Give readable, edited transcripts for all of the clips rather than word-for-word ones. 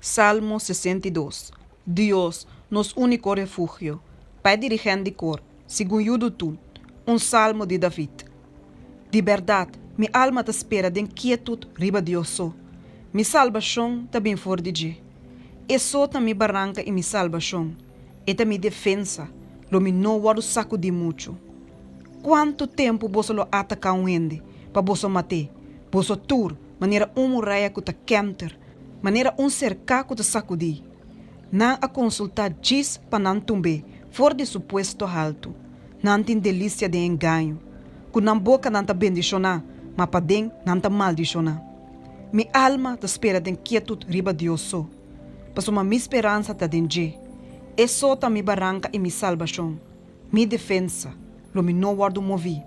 Salmo 62. Dios, nos úniko refugio. Pa e dirigent di kor, segun Yudutun, un salmo di David. Di bèrdat, mi alma ta spera den kietut riba Dios so. Mi salbashon ta bin for di dje. E so ta mi baranka i mi salbashon, e ta mi defensa, lo mi no wòrdu sakudí muchu. Kuantu tempu boso lo ataká un hende pa boso mat'é, boso tur, manera un muraya ku ta kènter, manera un serká ku ta sakudí? Nan a konsultá djis pa nan tumb'é for di su puesto haltu. Nan tin delisia den engaño. Ku nan boka nan ta bendishoná, ma paden nan ta maldishoná. Mi alma ta spera den kietut riba Dios so, pasobra mi speransa ta den dje. E so ta mi baranka i mi salbashon, mi defensa, lo mi no wòrdu moví.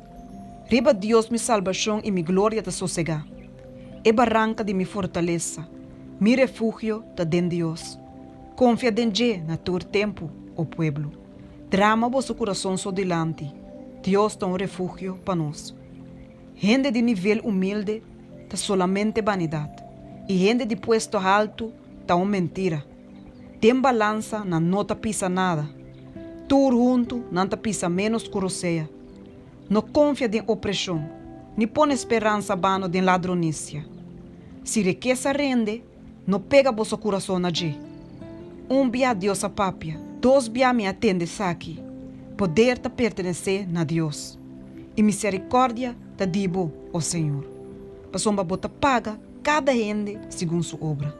Riba Dios mi salbashon i mi gloria ta sosegá. E baranka di mi fortalesa, mi refugio ta den Dios. Konfia den dje na tur tempu, o pueblo. Drama boso kurason so dilanti, Dios ta un refugio pa nos. Hende di nivel humilde ta solamente banidat, i hende di puesto haltu ta un mentira. Den balansa nan no ta pisa nada. Tur huntu nan ta pisa ménos ku rosea. No konfia den opreshon, ni pone speransa bano den ladronisia. Si rikesa rende, no pega boso kurason na dje. Un bia Dios a papia, dos bia mi a tende esaki, Poder ta pertenesé na Dios, i miserikòrdia ta di bo, o Señor, pasobra bo ta paga kada hende segun su obra.